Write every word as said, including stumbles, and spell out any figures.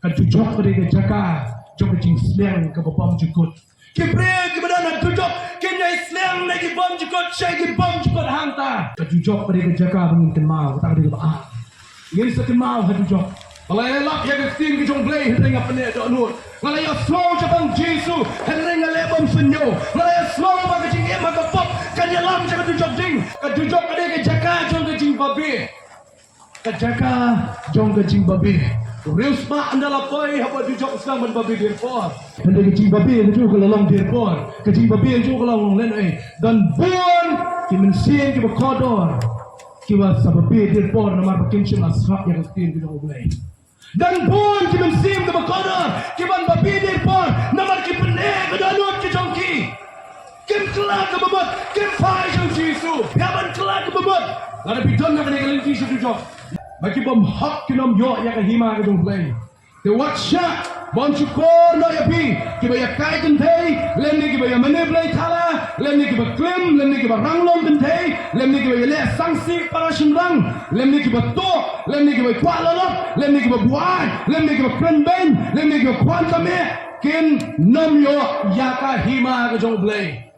Ka dujok ka dei ka jaka jong ka jingsliang kaba bymjukut. Ki briew kiba don ha dujok kin ïai sliang na ki bymjukut sha ki bymjukut hangta. Ka dujok ka dei ka jaka ba ngin kynmaw, kata ka dei kaba ah. Ngin sa kynmaw ha dujok. Nga la ïalap ïa ka ktien ka jong U Blei hynrei nga pyneh dohnud. Nga la ïasngew shaphang Jisu hynrei nga leh bym sngewthuh. Nga la ïasngew ba ka jingim ha ka pop kan ïalam sha ka dujok ding. Ka dujok ka dei ka jaka jong ka jingbabe. Ka jaka jong ka jingbabe. Riewspah ynda la poi ha ba dujok sdang ban babe dier por. Hynrei ka jingbabe ka jong ka la long dier por. Ka jingbabe ka jong ka la long lehnohei. Don bun ki mynsiem kiba kordor kiba sa babe dier por namar ba kim shym la sngap ïa ka ktien ka jong U Blei. Don bun ki mynsiem kiba kordor kiban babe dier por namar ki pyneh ka dohnud ka jong ki. Kim kylla kaba mut, kim phai sha U Jisu. Phi hap ban kylla kaba mut. Lada phi don ha kane ka lynti sha dujok, ba ki bymhok kin ym ïoh ïa ka hima ka jong U Blei. Te wat shah ban shukor noh ïa phi kiba ïa kai kynthei, lymne kiba ïa mane blei thala, lymne kiba klim, lymne kiba ranglong kynthei, lymne kiba ïa leh sangsi para shynrang, lymne kiba tuh, lymne kiba kwah lalot, lymne kiba buaid, lymne kiba kren beiñ, lymne kiba khwan kameh, kin ym ïoh ïa ka hima ka jong U Blei.